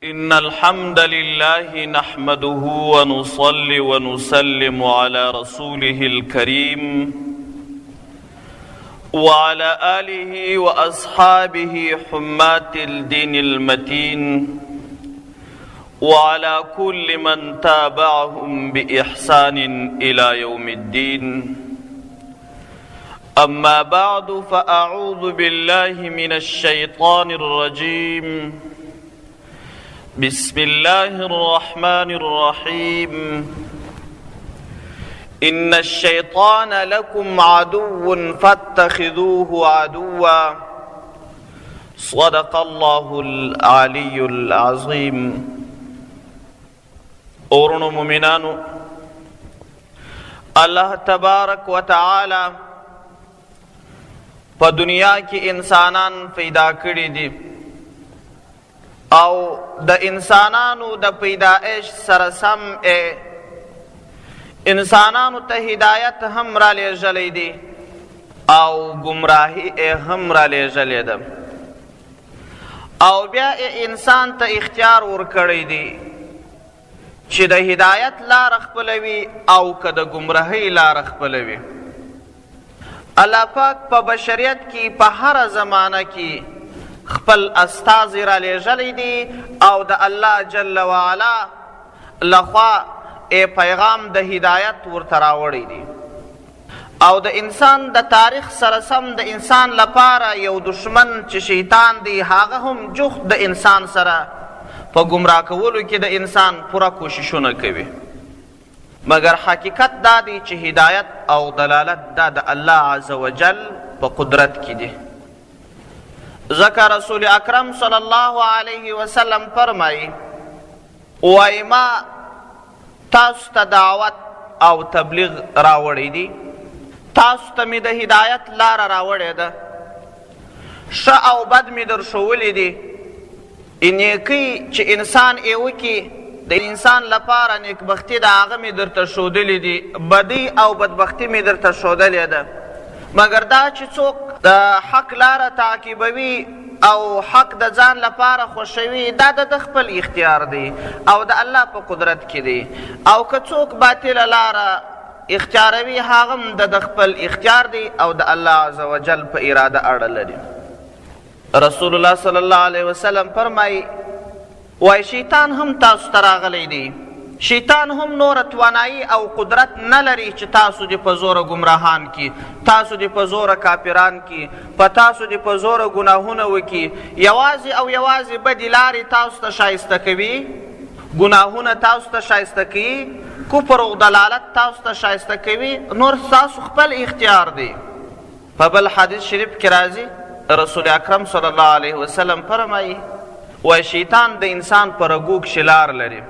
إن الحمد لله نحمده ونصلي ونسلم على رسوله الكريم وعلى آله وأصحابه حماة الدين المتين وعلى كل من تابعهم بإحسان إلى يوم الدين. أما بعد، فأعوذ بالله من الشيطان الرجيم. بسم الله الرحمن الرحيم. إن الشيطان لكم عدو فاتخذوه عدوا. صدق الله العلي العظيم. اورونو مومنانو، الله تبارک وتعالی په دنیا کې انسانان پیدا کړي دي او د انسانانو د پیدایش سره سم انسانانو ته هدایت هم را لېږلی دی او ګمراهي یې هم را لېږلې ده، او بیا یې انسان ته اختیار ورکړی دی چې د هدایت لاره خپلوي او که د ګمراهۍ لاره خپلوي. الله پاک په بشریت کې په هره زمانه کې خپل استازی را لېږلی دی او د الله جل وعلا لخوا یې پیغام د هدایت ورته راوړی دی. او د انسان د تاریخ سره سم د انسان لپاره یو دشمن چې شیطان دی، هغه هم جوخت د انسان سره په ګمراه کولو کې د انسان پوره کوششونه کوي. مګر حقیقت دا دی چې هدایت او دلالت دا د الله عز وجل په قدرت کې دی. ځکه رسول اکرم صلی الله علیه وسلم فرمایي، وایي ما تاسو ته دعوت او تبلیغ راوړی دی، تاسو ته مې د هدایت لاره راوړې ده، ښه او بد مې در ښوولي دي. نیکۍ چې انسان یې وکړي د انسان لپاره نیکبختي ده، هغه مې درته ښودلې دي، بدۍ او بدبختي مې درته ښودلې ده. مګر دا چې څوک د حق لاره تعقیبوي او حق د ځان لپاره خوښوي، دا د ده خپل اختیار دی او د الله په قدرت کې دی. او که څوک باطله لاره اختیاروي، هغه هم د ده خپل اختیار دی او د الله عز وجل په اراده اړه لري. رسول الله صلی الله علیه وسلم فرمایي، وایي شیطان هم تاسو ته راغلی دی، شیطان هم نوره توانایي او قدرت نه لري چې تاسو دې په زوره ګمراهان کړي، تاسو دې په زوره کافران کړي، په تاسو دې په زوره ګناهونه وکړي. یوازې او یوازې بدې لارې تاسو ته ښایسته کوي، ګناهونه تاسو ته ښایسته کوي، کفر او دلالت تاسو ته ښایسته کوي، نور ستاسو خپل اختیار دی. په بل حدیث شریف کې راځي، رسول اکرم صلی الله علیه وسلم فرمایي، وایي شیطان د انسان په رګو کښې لار لري.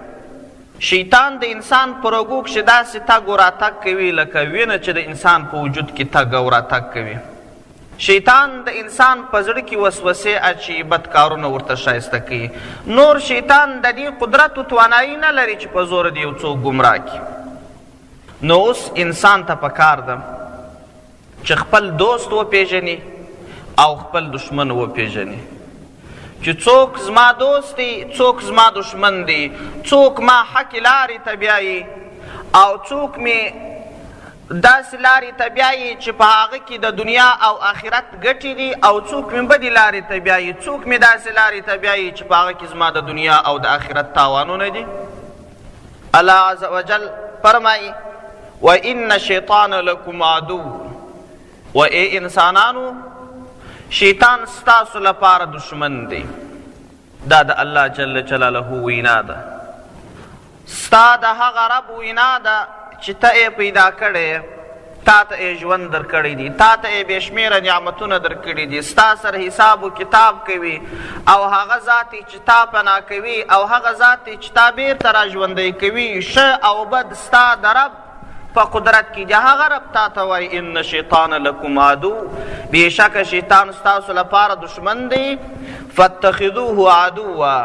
شیطان د انسان په رګو کښې داسې تګ و راتګ کوي لکه وینه چې د انسان په وجود کې تګ او راتګ کوي. شیطان د انسان په زړه کې وسوسې اچي، بد کارونه ورته ښایسته کوي. نور شیطان د دې قدرت و توانایي نه لري چې په زوره دې یو څوک ګمراه کړي. نو اوس انسان ته پکار ده چې خپل دوست وپېژني او خپل دشمن وپېژني، چې څوک زما دوست دی، څوک زما دشمن دی، څوک ما حق لارې ته بیایي او څوک مې داسې لارې ته بیایي چې په هغه کې د دنیا او آخرت ګټې دي، او څوک مې بدې لارې ته بیایي، څوک مې داسې لارې ته بیایي چې په هغه کې زما د دنیا او د آخرت تاوانونه دي. الله عز وجل فرمایي، وإن الشیطان لکم عدو، و ای انسانانو شیطان ستاسو لپاره دشمن دی. دا د الله جل جلاله وینا ده، ستا د هغه رب وینا ده چې ته یې پیدا کړی، تا ته یې ژوند درکړی دی، تا ته یې بې شمېره نعمتونه درکړي دي، ستا سره حساب و کتاب کوي، او هغه ذات چې تا پناه کوي او هغه ذات چې تا بېرته را ژوندی کوي، ښه او بد ستا د رب په قدرت کې دی. هغه رب تا ته وایي، ان شیطان لکم عدو، بېشکه شیطان ستاسو لپاره دشمن دی، فاتخذوه عدوا،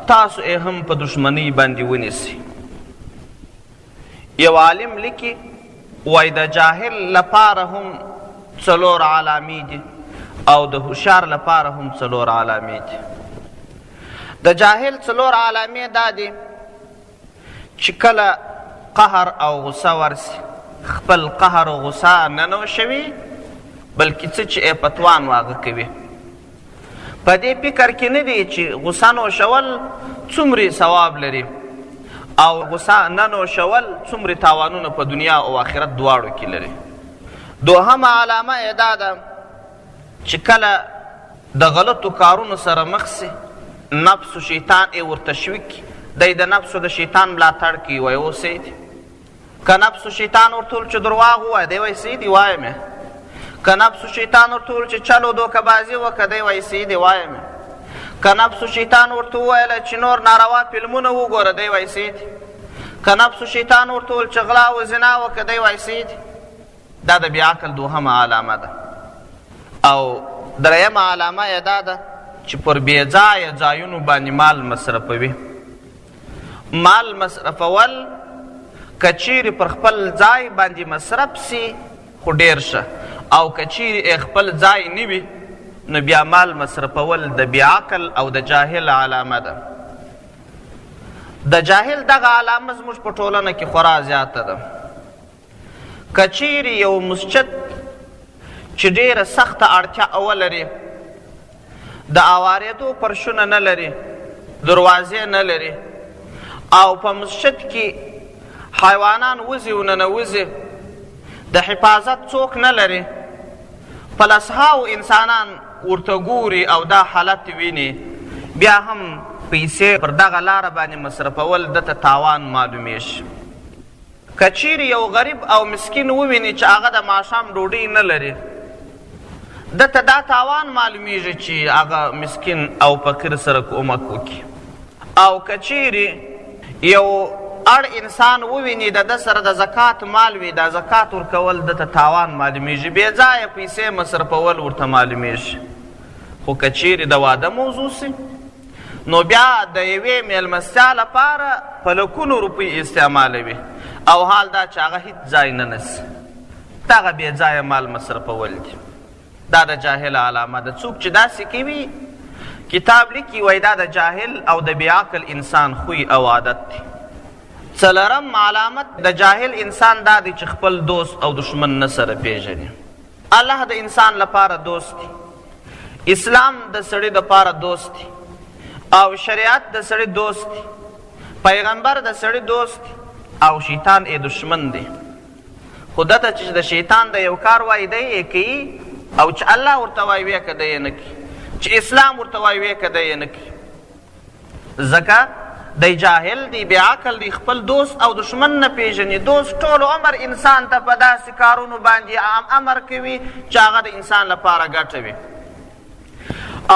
تاسو یې هم په دشمنۍ باندې ونیسئ. یو عالم لیکي، وایي د جاهل لپاره هم څلور علامې دي او د هوښیار لپاره هم څلور علامې دي. د جاهل څلور علامې دا دي چې کله قهر او غصه ورسي، خپل قهر او غصه نه نوشوي، بلکې څه چې یې په توان وه هغه کوي. په دې فکر کې نه دي چې غصه نوشول څومره ثواب لري او غصه نه نوشول څومره تاوانونه په دنیا او آخرت دواړو کې لري. دوهمه علامه یې دا ده چې کله د غلطو کارونو سره مخ سي، نفس و شیطان یې ورتشویق کړي، دی د نفس و د شیطان ملاتړ کوي، وایي اوس صحیح دي. که نفس و شیطان ورته وویل چې درواغ ووایه، دی وایي صحیح دي، وایم یې. که نفس و شیطان ورته وویل چې چل و دوکه بازي وکړه، دی وایي صحیح دي، وایم یې. که نفس و شیطان ورته وویل چې نور ناروا فلمونه وګوره، دی وایي صحیح دي. که نفس و شیطان ورته وویل چې غلا و زنا وکړه، دی وایي صحیح دي. دا د بې عقل دوهمه علامه ده. او درېیمه علامه یې دا ده چې پر بې ځایه ځایونو باندې مال مصرفوي. مال مصرفول که چیرې پر خپل ځای باندې مصرف سي خو ډېر ښه، او که چیرې یې خپل ځای نه وي نو بیا مال مصرفول د بې عقل او د جاهل علامه ده. د جاهل دغه علامه زموږ په ټولنه کې خورا زیاته ده. که چیرې یو مسجد چې ډېره سخته اړتیا ولري، د اوارېدو فرشونه نه لري، دروازې نه لري، او په مسجد کې حیوانان وځي او ننوځي، د حفاظت څوک نه لري، په لسهاو انسانان ورته ګوري او دا حالت ویني، بیا هم پیسې پر دغه لاره باندې مصرفول ده ته تاوان معلومیږي. که چیرې یو غریب او مسکین وویني چې هغه د ماښام ډوډۍ نه لري، ده ته دا تاوان معلومیږي چې هغه مسکین او فقیر سره کومک وکړي. او که چیرې یو اړ انسان وویني د ده سره د زکات مال وي، دا زکات ورکول ده ته تاوان معلومیږي، بې ځایه پیسې مصرفول ورته معلومیږي. خو که چیرې د واده موضوع سي نو بیا د یوې میلمستیا لپاره په لکونو روپۍ استعمالوي، او حال دا چې هغه هیڅ ځای نه نسي. دغه بې ځایه مال مصرفول دي. دا د جاهل علامه ده. څوک چې داسې کوي، کتاب لیکي وایي دا د جاهل او د بې عقل انسان خوی او عادت دی. څلورم علامت د جاهل انسان دا دی چې خپل دوست او دښمن نه سره پېژني. الله د انسان لپاره دوست دی، اسلام د سړي دپاره دوست دی، او شریعت د سړي دوست دی، پیغمبر د سړي دوست دی، او شیطان یې دښمن دی. خو ده ته چې د شیطان د یو کار وایي دی یې کوي، او چې الله ورته وایي ویې که دی یې نه کوي، چې اسلام ورته وایي ویې که دی یې نه کوي. ځکه دی جاهل دی، بې عقل دی، خپل دوست او دښمن نه پېژني. دوست ټول عمر انسان ته په داسې کارونو باندې امر کوي چې هغه د انسان لپاره ګټه وي،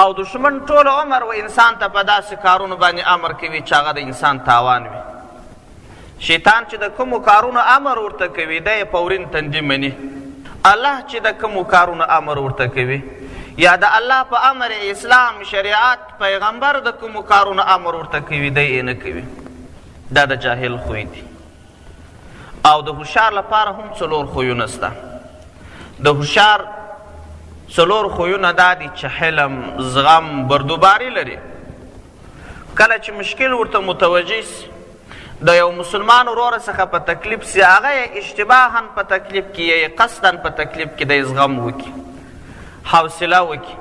او دښمن ټول عمر و انسان ته په داسې کارونو باندې امر کوي چې هغه د انسان تاوان وي. شیطان چې د کومو کارونو امر ورته کوي دی یې په ورین تندي مني. الله چې د کومو کارونو امر ورته کوي، یا د الله په امر اسلام، شریعت، پیغمبر د کومو کارونو امر ورته کوي دی یې نه کوي. دا د جاهل خوی دی. او د هوښیار لپاره هم څلور خویونه سته. د هوښیار څلور خویونه دا دي چې حلم، زغم، بردباري لري. کله چې مشکل ورته متوجه سي، د یو مسلمان ورور څخه په تکلیف سي، هغه یې اشتباها په تکلیف کې یا یې قصدا په تکلیف کې دی زغم وکړي، حوصله وکړي،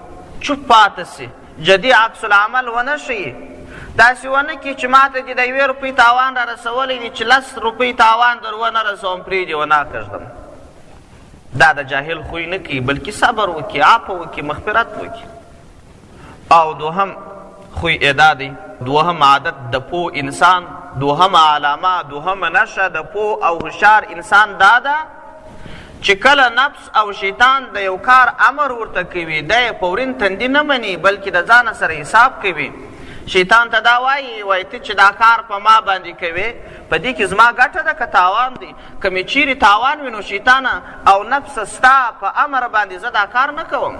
چوپ پاته سي، جدي عکس العمل ونه ښیي، داسې ونه کړي چې ماته دې د یوې روپۍ تاوان را رسولی دی چې لس روپۍ تاوان در ونه رسوم، پرې دې ونه کښږدم. دا د جاهل خوی نه کوي، بلکې صبر وکړي، عفو وکړي، مغفرت وکړي. او دوهم خوی یې دا دی، دوهم عادت د پوه انسان، دوهمه علامه، دوهمه نښه د پوه او هوښیار انسان دا ده چې کله نفس او شیطان د یو کار امر ورته کوي، دی یې په ورین تندي نه مني، بلکې د ځانه سره حساب کوي. شیطان ته دا وایي، وایي ته چې دا کار په ما باندې کوې، په دې کې زما ګټه ده که تاوان دی؟ که مې چیرې تاوان وي نو شیطانه او نفس ستا په امر باندې زه دا کار نه کوم.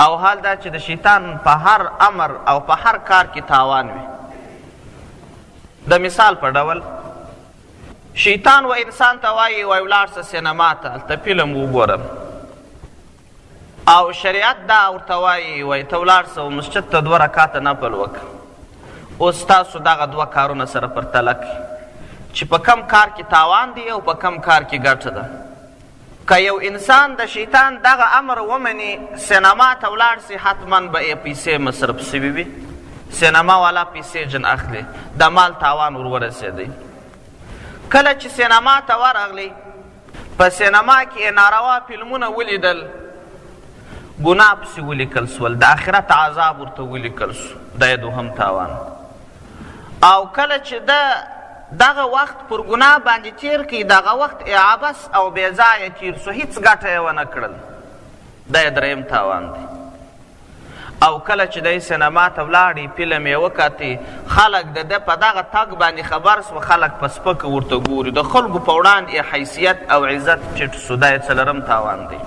او حال دا چې د شیطان په هر امر او په هر کار کې تاوان وي. د مثال په ډول شیطان و انسان ته وایي، وایي ولاړ سه سینما ته، هلته فلم وګوره. او شریعت دا ورته وایي، وایي ته ولاړ سه مسجد ته دوه رکعته نفل وکړه. اوس تاسو دغه دوه کارونه سره پرتله کړئ چې په کم کار کې تاوان دی او په کم کار کې ګټه ده. که یو انسان د شیطان دغه امر ومني، سینما ته ولاړ سي، حتما به یې پیسې مصرف سوي وي. سینما والا پیسې جن اخلي، د مال تاوان ور ورسېدی. کله چې سینما ته ورغلی، په سینما کې یې ناروا فلمونه ولیدل، ګناه پسې ولیکل سول، د آخرت عذاب ورته ولیکل سو، دا یې دوهم تاوان. او کله چې ده دغه وخت پر ګناه باندې تیر کړي، دغه وخت یې عبث او بې ځایه تیر سو، هیڅ ګټه یې ونه کړل، دا یې دریم تاوان دی. او کله چې دی سینما ته ولاړی، فلم یې وکتی، خلک د ده په دغه تګ باندې خبر سوه، خلک په سپکه ورته ګوري، د خلکو په وړاندې یې حیثیت او عزت ټیټ سو، دا یې څلورم تاوان دی.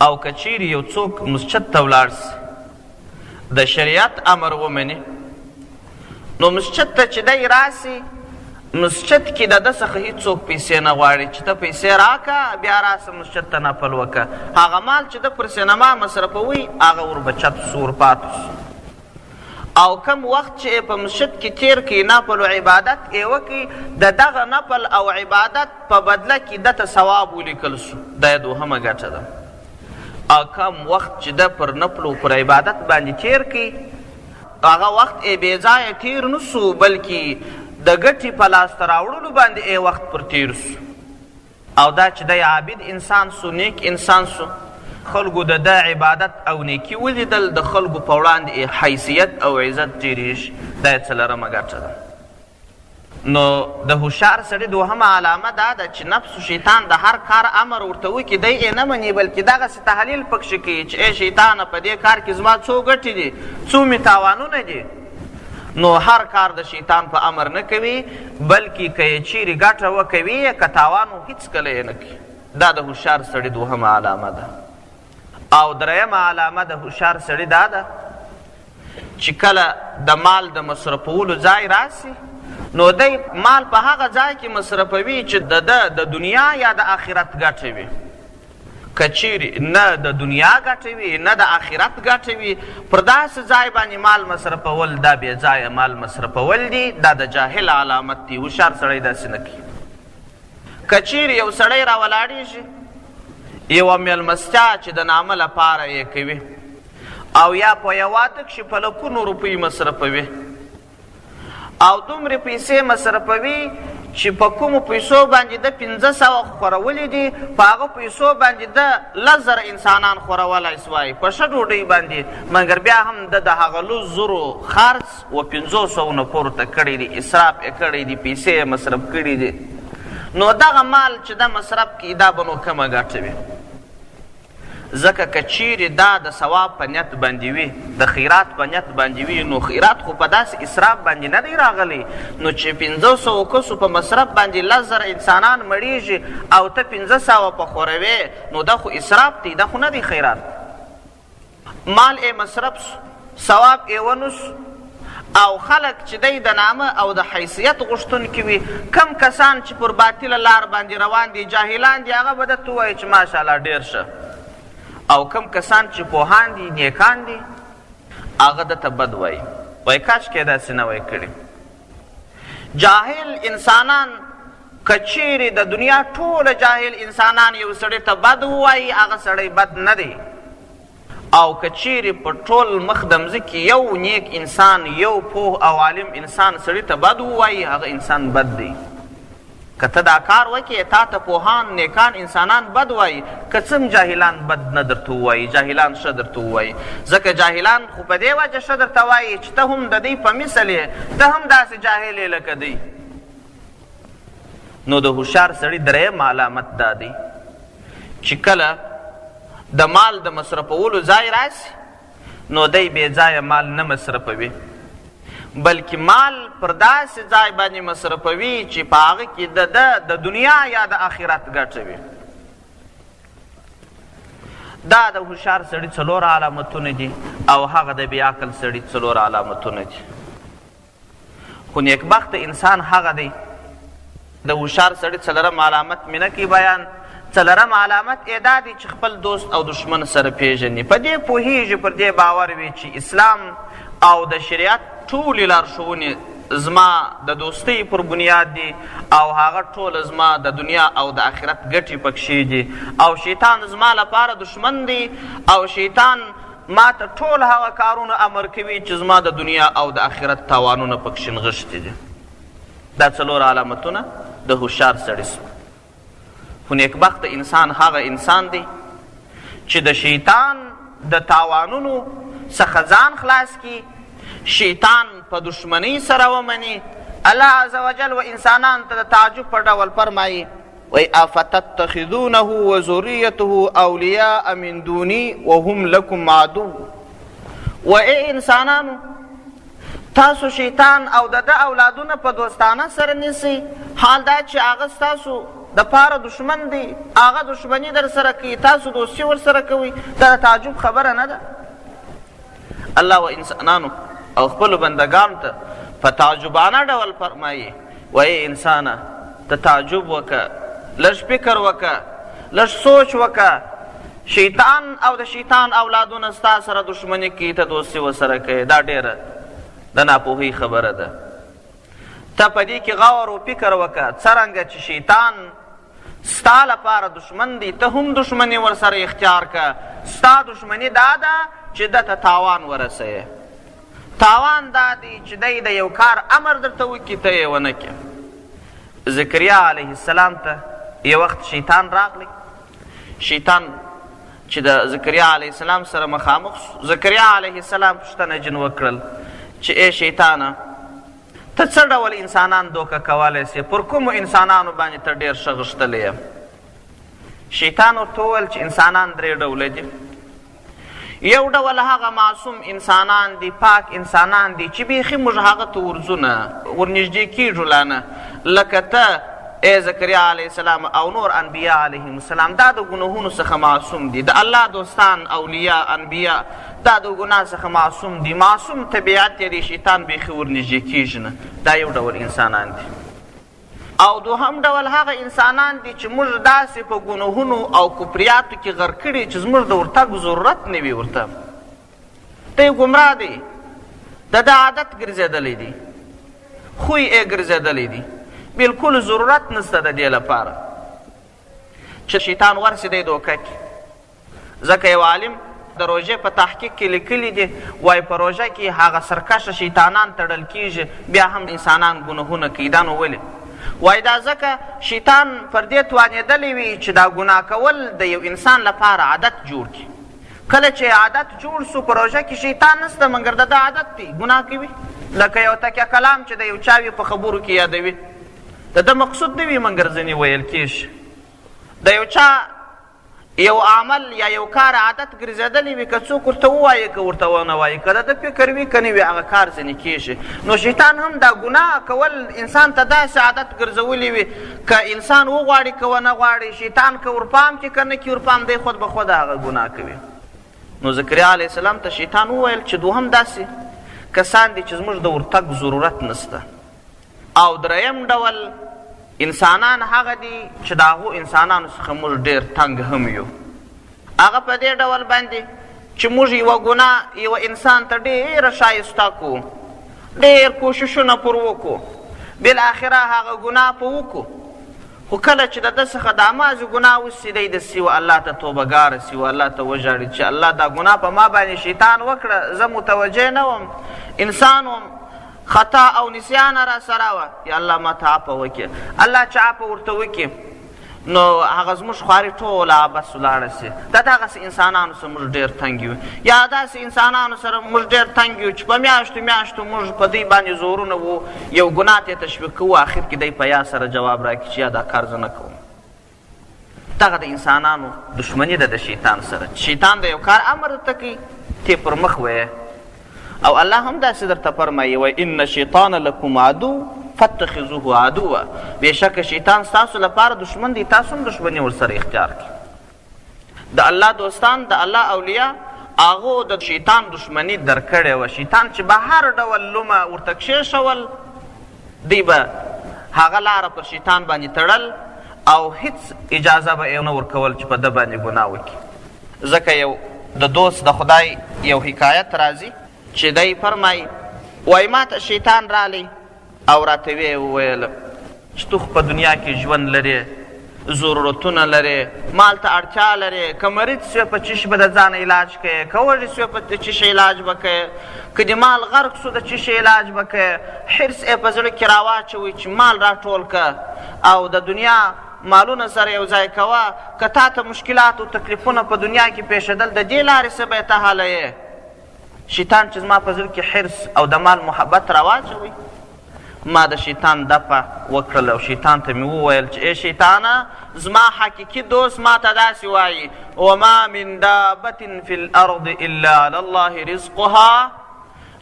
او که چیرې یو څوک مسجد ته ولاړ سي، د شریعت امر ومني، نو مسجد ته چې دی راسي، مسجد کې د ده څخه هیڅوک پیسې نه غواړي چې ته پیسې راکه بیا راسه مسجد ته نفل وکړه. هغه مال چې ده پر سینما مصرفوي، هغه ور بچت سو، ور پاتې سو. او کم وخت چې په مسجد کې تیر کړي، نفل او عبادت یې وکړي، د دغه نفل او عبادت په بدله کې ده ته ثواب ولیکل سو، دا یې دوهمه ګټه ده. او کم وخت چې ده پر نفل او پر عبادت باندې تیر کړي، هغه وخت یې بې ځایه تیر نه سو، بلکې د ګټې په لاسته راوړلو باندې یې وخت پر تیر سو. او دا چې دی عابد انسان سو، نیک انسان سو، خلکو د ده عبادت او نیکي ولیدل، د خلکو په وړاندې یې حیثیت او عزت ډېرېږي، دا یې څلورمه ګټه ده. نو د هوښیار سړي دوهمه علامه دا ده چې نفس و شیطان د هر کار امر ورته وکړي، دی یې نه مني، بلکې دغسې تحلیل پکښې کوي چې ای شیطانه، په دې کار کې زما څو ګټې دي، څو مې تاوانونه دي. نو هر کار د شیطان په امر نه کوي، بلکې که یې چیرې ګټه وکوي، که تاوان و هیڅکله یې نه کوي. دا د هوښیار سړي دوهمه علامه ده. او درېیمه علامه د هوښیار سړي دا ده چې کله د مال د مصرفولو ځای راسي، نو دی مال په هغه ځای کې مصرفوي چې د ده د دنیا یا د آخرت ګټه وي. که چیرې نه د دنیا ګټه وي، نه د آخرت ګټه وي، پر داسې ځای باندې مال مصرفول دا بې ځایه مال مصرفول دي، دا د جاهل علامت دی. هوښیار سړی داسې نه کوي. که چیرې یو سړی راولاړېږي، یوه مېلمستیا چې د نامه لپاره یې کوي، او یا په یو واده کښې په لکونو روپۍ مصرفوي، او دومرې پیسې مصرفوي چې په کومو پیسو باندې ده 500 خورولي دي، په هغه پیسو باندې ده 10,000 انسانان خورولی سوای په ښه ډوډۍ باندې، مګر بیا هم ده د هغه 10,000 خرڅ و 500 نه پورته کړی دی، اسراف یې کړی دی، پیسې یې مصرف کړي دي. نو دغه مال چې ده مصرف کړي، دا به نو کمه ګټه وي. ځکه که چیرې دا د ثواب په نیت باندې وي، د خیرات په نیت باندې وي، نو خیرات خو په داسې اسراف باندې نه دی راغلی. نو چې 500 کسو په مصرف باندې 10,000 انسانان مړیږي او ته 500 په خوروې، نو دا خو اسراف دی، دا خو نه دی خیرات. مال یې مصرف سو، ثواب یې ونه سو. او خلک چې دی د نامه او د حیثیت غوښتونکي وي، کم کسان چې پر باطله لار باندې روان دي، جاهلان دي، هغه به درته ووایي چې ماشاءالله ډېر ښه. او کم کسان چې پوهان دي، نیکان دي، هغه درته بد وایي، وایي کاشکې یې داسې نه وای کړي. جاهل انسانان که چیرې د دنیا ټوله جاهل انسانان یو سړي ته بد ووایي، هغه سړی بد نه دی. او که چیرې په ټول مخ د مځکې یو نیک انسان، یو پوه او عالم انسان سړي ته بد ووایي، هغه انسان بد دی. که ته دا کار وکړې، تا ته پوهان نیکان انسانان بد وایي، که څه هم جاهلان بد نه درته ووایي، جاهلان ښه درته ووایي. ځکه جاهلان خو په دې وجه ښه درته وایي چې ته هم د دوی په مثل یې، ته هم داسې جاهل یې لکه دوی. نو د هوښیار سړي درېیم علامت دا دی چې کله د مال د مصرفولو ځای راسي، نو دی بې ځایه مال نه مصرفوي، بلکې مال پر داسې ځای باندې مصرفوي چې په هغه کې د ده د دنیا یا د آخرت ګټه وي. دا د هوښیار سړي څلور علامتونه دي، او هغه د بې عقل سړي څلور علامتونه دي. خو نیکبخته انسان هغه دی. د هوښیار سړي څلورم علامت مې نه کوي بیان، څلورم علامت یې دا دی چې خپل دوست او دښمن سره پېژني، په دې پوهېږي، پر دې باور وي چې اسلام او د شریعت ټولې لارښوونې زما د دوستۍ پر بنیاد دي او هغه ټوله زما د دنیا او د آخرت ګټې پکښې دي او شیطان زما لپاره دښمن دی او شیطان ما ته ټول هغه کارونه امر کوي چې زما د دنیا او د آخرت تاوانونه پکښې نغښتي دي. دا څلور علامتونه د هوښیار سړي سو. خو نیکبخته انسان هغه انسان دی چې د شیطان د تاوانونو څخه ځان خلاص کړي، شیطان په دښمنۍ سره ومني. الله عز وجل و انسانانو ته د تعجب په ډول فرمایي، وایي افتتخذونه وذریته اولیاء من دوني وهم لکم عدو. و ای انسانانو، تاسو شیطان او د ده اولادونه په دوستانه سره نیسئ، حال دا چې هغه ستاسو دپاره دښمن دی، هغه دښمني در سره کوي، تاسو دوستي ورسره کوئ، دا د تعجب خبره نه ده. الله و انسانانو او خپلو بندګانو ته په تعجبانه ډول فرمایي، وایي انسانه ته تعجب وکړه، لږ فکر وکړه، لږ سوچ وکړه، شیطان او د شیطان اولادونه ستا سره دښمني کوي، ته دوستي ورسره کوې، دا ډېره د ناپوهۍ خبره ده. ته په دې کې غور او فکر وکړه، څرنګه چې شیطان ستا لپاره دښمن دی، ته هم دښمني ورسره اختیار کړه. ستا دښمني دا ده چې ده ته تاوان ورسوې. تاوان دا دی چې دی د یو کار امر درته وکړي، ته یې ونه کړې. زکریا علیه السلام ته یو وخت شیطان راغلی. شیطان چې د زکریا علیه السلام سره مخامخ سو، زکریا علیه السلام پوښتنه جن وکړل چې ای شیطانه، ته څه ډول انسانان دوکه کولی سې؟ پر کومو انسانانو باندې ته ډېر ښه غښتلی یې؟ شیطان ورته وویل چې انسانان درې ډوله دي. یو ډول هغه معصوم انسانان دي، پاک انسانان دي چې بیخي موږ هغه ته ورځو نه، ورنږدې کېږو لا نه، لکه ته ای زکریا علیه السلام او نور انبیا علیهم السلام، دا د ګناهونو څخه معصوم دي. د الله دوستان، اولیا، انبیا دا د ګناه څخه معصوم دي، معصوم طبیعت یې دی، شیطان بیخي ورنږدې کېږي نه. دا یو ډول انسانان دي. او دوهم ډول هغه انسانان دي چې موږ داسې په ګناهونو او کفریاتو کې غرق کړي چې زموږ د ورتګ ضرورت نه وي ورته. دی ګمراه دی، د ده عادت ګرځېدلی دی، خوی یې ګرځېدلی دی، بلکل ضرورت نشته د دې لپاره چې شیطان ورسي دی دوکه کړي. ځکه یو عالم د روژې په تحقیق کې لیکلي دي، وایي په روژه کې هغه سرکشه شیطانان تړل کیږي، بیا هم انسانان ګناهونه کوي. دا نو ولې؟ وایي دا ځکه شیطان پر دې توانېدلی وي چې دا ګناه کول د یو انسان لپاره عادت جوړ کړي. کله چې عادت جوړ سو، په روژه کې شیطان نشته، مګر د ده عادت دی، ګناه کوي. لکه یو تکیه کلام چې د یو چا وي په خبرو کې یادوي، د ده مقصود نه وي، مګر ځینې ویل کېږي. د یو چا یو عمل یا یو کار عادت ګرځېدلی وي، که څوک ورته ووایي که ورته ونه وایي، که د ده فکر وي که نه وي، هغه کار ځینې کېږي. نو شیطان هم دا ګناه کول انسان ته داسې عادت ګرځولي وي، که انسان وغواړي که ونه غواړي، شیطان که ورپام کړي که نه کړي ورپام، دی خود به خوده هغه ګناه کوي. نو زکریا علیه السلام ته شیطان وویل چې دوهم داسې کسان دي چې زموږ د ورتګ ضرورت نشته. او دریم ډول انسانان هغه دي چې د هغو انسانانو څخه موږ ډېر تنګ هم یو. هغه په دې ډول باندې چې موږ یوه ګناه یوه انسان ته ډېره ښایسته کړو، ډېر کوششونه پر وکړو، بالاخره هغه ګناه په وکړو، خو کله چې د ده څخه دا مازې ګناه وسي، دی دسي و الله ته توبهګاره سي، و الله ته وژاړي چې الله دا ګناه په ما باندې شیطان وکړه، زه متوجه نه وم، انسان وم، خطا او نسیان راسره وه، یا الله ما ته عفو وکړې. الله چې عفو ورته وکړي نو هغه زموږ خواري ټوله عبث ولاړه سي. دا دغسې انسانانو سره موږ ډېر تنګ یو، یا داسې انسانانو سره موږ ډېر تنګ یو چې په میاشتو میاشتو موږ په دوی باندې زورونه وو، یو ګناه ته یې تشویق کوو، اخر کې دی په یا سره جواب راکړي چې یا دا کار زه نه کوم. دغه د انسانانو دښمني ده د شیطان سره. شیطان د یو کار امر درته کوي، ته پر مخ وایې، او الله هم داسې درته فرمایي، وایي ان الشیطان لکم عدو فاتخذوه عدوا، بېشکه شیطان ستاسو لپاره دښمن دی، تاسو هم دښمني ورسره اختیار کړئ. د الله دوستان، د الله اولیا، هغو د شیطان دښمني درک کړې وه. شیطان چې به هر ډول لومه ورته کښېښول، دوی به هغه لاره پر شیطان باندې تړل او هیڅ اجازه به یې نه ورکول چې په ده باندې ګناه وکړي. ځکه یو د دوست د خدای یو حکایت راځي چې دی فرمایي، وایي ماته شیطان رالی او راته ویې وویل چې ته خو په دنیا کې ژوند لرې، ضرورتونه لرې، مال ته اړتیا لرې، که مریض شوې په څه شي به د ځان علاج کوې، که وږې شوې په څه شي علاج به کوې، که دې مال غرق شو د څه شي علاج به کوې. حرص یې په زړه کې راواچوي چې مال راټول که او د دنیا مالونه سره یو ځای کوه، که تا ته مشکلات او تکلیفونه په دنیا کې پېښېدل د دې لارې څه به یې ته حلوې. شیطان چې زما په زړه کې حرص او د مال محبت راواچوي، ما د شیطان دفع وکړل او شیطان ته مې وویل چې ای شیطانه، زما حقیقي دوست ما ته داسې وایي، وما من دابة فی الارض الا علی الله رزقها،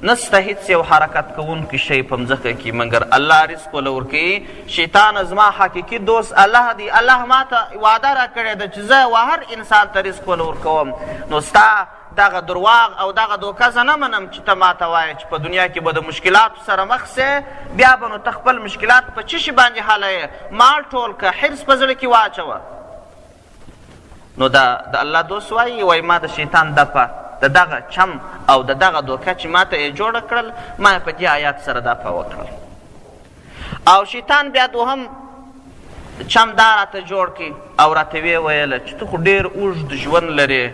نسته هیڅ یو حرکت کوونکی شی په مځکه کې مګر الله رزق وله ورکوي. شیطانه، زما حقیقي دوست الله دی، الله ما ته وعده راکړې ده چې زه و هر انسان ته رزق وله ورکوم، نو ستا دغه درواغ او دغه دوکه زه نه منم چې ته ماته وایې چې په دنیا کې به د مشکلاتو سره مخ سې، بیا به نو ته خپل مشکلات په څه شي باندې حلوې؟ مال ټول که، حرص په زړه کې واچوه. نو دا د الله دوست وایي، وایي ما د شیطان دفع د دغه چم او د دغه دوکه چې ما ته یې جوړه کړل، ما یې په دې آیات سره دفع وکړل. او شیطان بیا دوهم چم دا راته جوړ کړي او راته ویې ویله چې ته خو ډېر اوږد ژوند لرې،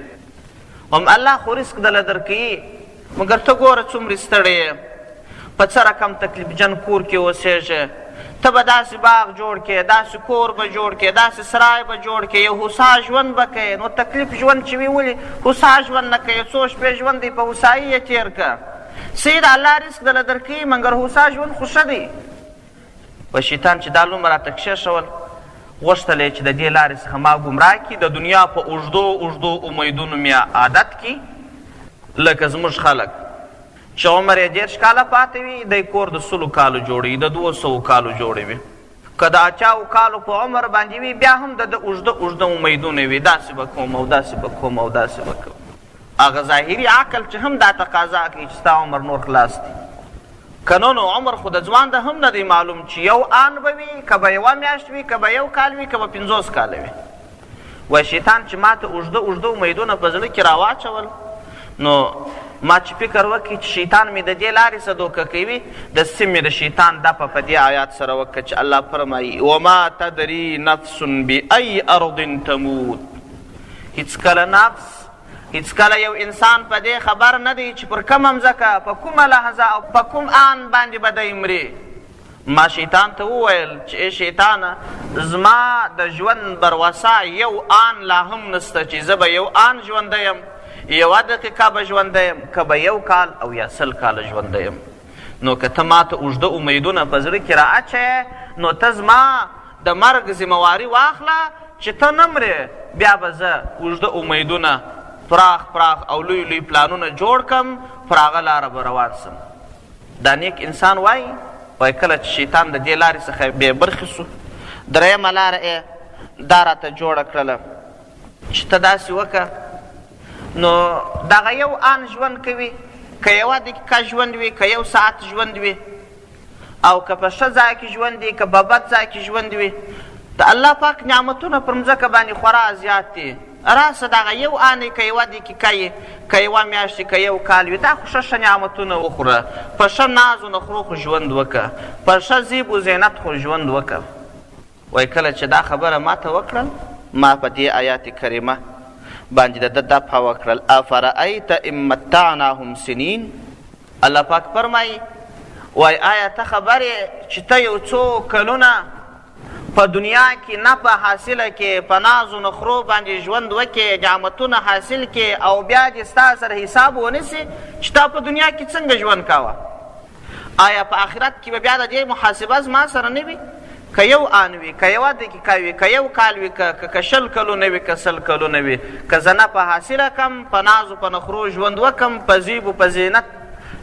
هم الله خو رزق دله درکوي، مګر ته ګوره څومرې ستړی یې، په څه رقم تکلیفجن کور کې اوسېږې، ته به داسې باغ جوړ کړې، داسې کور به جوړ کړې، داسې سرای به جوړ کړې، یو هوسا ژوند به کوې. نو تکلیف ژوند چې وي ولې هوسا ژوند نه کوې؟ څو شپې ژوند دی په هوسایي یې تېر که، صحیح ده الله رزق دله درکوي، مګر هوسا ژوند خو ښه دی. په شیطان چې دا لومه راته کښېښول، غوښتل یې چې د دې لارې څخه ما ګمراه کړي، د دنیا په اوږدو اوږدو امیدونو مې عادت کړي. لکه زموږ خلک چې عمر یې 30 کاله پاتې وي، دی کور د 100 کالو جوړوي، د 200 کالو جوړوي. که د 80 کالو په عمر باندې وي، بیا هم د ده اوږده اوږده امیدونه وي، داسې به کوم او داسې به کوم او داسې به کوم. هغه ظاهري عقل چې هم دا تقاضا کوي چې ستا عمر نور خلاص دی، که نه نو عمر خو د ځوان ده هم نه دی معلوم چې یو آن به وي، که به یوه میاشت وي، که به یو کال وي، که به 50 کاله وي. وایي شیطان چې ما ته اوږده اوږده امیدونه په زړه کې راواچول، نو ما چې فکر وکړي چې شیطان مې د دې لارې څه دوکه کوي، د سیمې د شیطان دفع په دې آیات سره وکړه چې الله فرمایي وما تدري نفس بأي ارض تموت. هیڅکله نفس، هیڅکله یو انسان په دې خبر نه دی چې پر کومه مځکه، په کومه لحظه او په کوم آن باندې به دی مري. ما شیطان ته وویل چې ای شیطانه، زما د ژوند بروسه یو آن لا هم نسته چې زه به یو آن ژوندی یم، یوه دقیقه به ژوندی یم، که به یو کال او یا 100 کاله ژوندی یم. نو که ته ما ته اوږده امیدونه په زړه کې را اچوې، نو ته زما د مرګ ذمهواري واخله چې ته نه مرې، بیا به زه اوږده امیدونه، پراخ پراخ او لوی لوی پلانونه جوړ کم، پر هغه لاره به روان سم. دا نیک انسان وایي، وایي کله چې شیطان د دې لارې څخه بې برخې سو، درېیمه لاره یې دا راته جوړه کړله چې ته داسې وکړه، نو دغه یو آن ژوند کوي، که یوه دقیقه ژوند وي، که یو ساعت ژوند وي، او که په ښه ځای کې ژوند وي، که په بد ځای کې ژوند وي، د الله پاک نعمتونه پر مځکه باندې خورا زیات دي. راسه دغه یو آن که یوه دقیقه یې، که یوه میاشت که یو کال وي، دا خو ښه ښه نعمتونه وخوره، په ښه ناز و نخرو خو ژوند وکړه، په ښه زیب و زینت خو ژوند وکړه. وایي کله چې دا خبره ما ته وکړل، ما په دې آیات کریمه باندې د ده دفع وکړل، افرأیت ان متعناهم سنین. الله پاک فرمایي، وایي آیا ته خبر یې چې ته یو څو کلونه په دنیا کې نفع حاصله کړې، په ناز و نخرو باندې ژوند وکړې، نعمتونه حاصل کړې، او بیا دې ستا سره حساب ونه سي چې تا په دنیا کې څنګه ژوند کاوه؟ آیا په آخرت کې به بیا د دې محاسبه زما سره نه وي؟ که یو آن وي، که یوه دقیقه وي، که یو کال وي، که 20 کلونه وي، که 100 کلونه وي، که زه نفع حاصله کم، په ناز و په نخرو ژوند وکم، په زیب و په زینت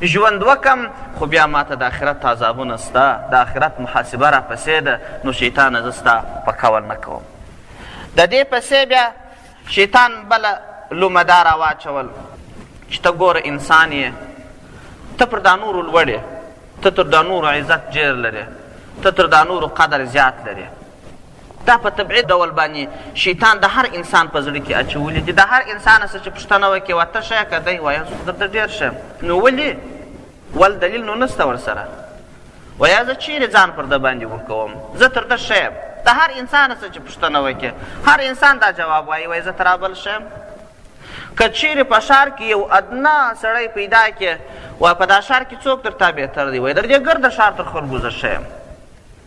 ژوند وکم، خو بیا ما ته د آخرت عذابونه سته، د آخرت محاسبه راپسې ده، نو شیطانه زه ستا په قول نه کوم. د دې پسې بیا شیطان بله لومه دا راواچول چې ته ګوره انسان یې، ته پر دا نورو لوړ یې، ته تر دا نورو عزت ډېر لرې، ته تر دا نورو قدر زیات لرې. دا په طبعي ډول باندې شیطان د هر انسان په زړه کې اچولي دي. د هر انسان څخه چې پوښتنه وکړې، وایه ته ښه یې که دی؟ وایه زه خو درته ډېر ښه یم. نو ولې؟ ول دلیل نو نشته ورسره. وایه زه چیرې ځان پر ده باندې ورکوم، زه تر ده ښه یم. د هر انسان څخه چې پوښتنه وکړې، هر انسان دا جواب وایي، وایي زه تر بل ښه یم. که چیرې په ښار کې یو ادنا سړی پیدا کړې، وایه په دا ښار کې څوک تر تا بهتر دی؟ وایي در دې ګرده ښار تر خلکو زه ښه یم.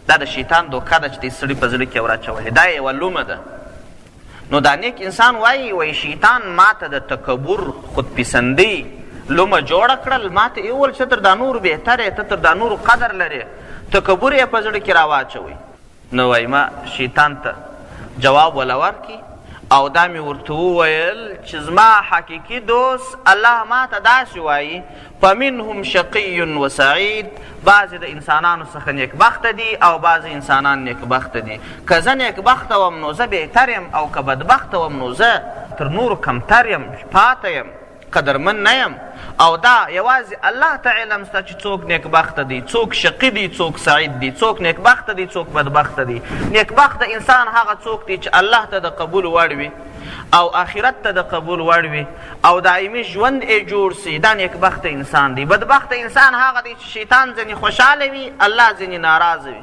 دا د شیطان دوکه ده چې د سړي په زړه کې وراچولې، دا یوه لومه ده. نو دا نیک انسان وایي، وایي شیطان ماته د تکبر، خودپسندۍ لومه جوړه کړل، ماته یې وویل چې ته تر دا نورو بهتر یې، ته تر دا نورو قدر لرې، تکبر یې په زړه کې راواچوی. نو وایي ما شیطان ته جواب وله ورکړي او دا مې ورته وویل چې زما حقیقي دوست الله ما ته داسې وایي، فمنهم شقی و سعید، بعضې د انسانانو څخه نیکبخته دي او بعضې انسانان نیکبخته دي. که زه نیکبخته وم نو زه بهتر یم، او که بدبخته وم نو زه تر نورو کمتر یم، پاته یم، قدرمن نه یم. او دا یوازې الله ته علم شته چې څوک نیکبخته دی، څوک شقي دی، څوک سعید دی، څوک نیکبخته دی، څوک بدبخته دی. نیکبخته انسان هغه څوک دی چې الله ته د قبول وړ وي او آخرت ته د قبول وړ وي او دایمي ژوند یې جوړ سي، دا نیکبخته انسان دی. بدبخته انسان هغه دی چې شیطان ځنې خوشحاله وي، الله ځنې ناراضه وي،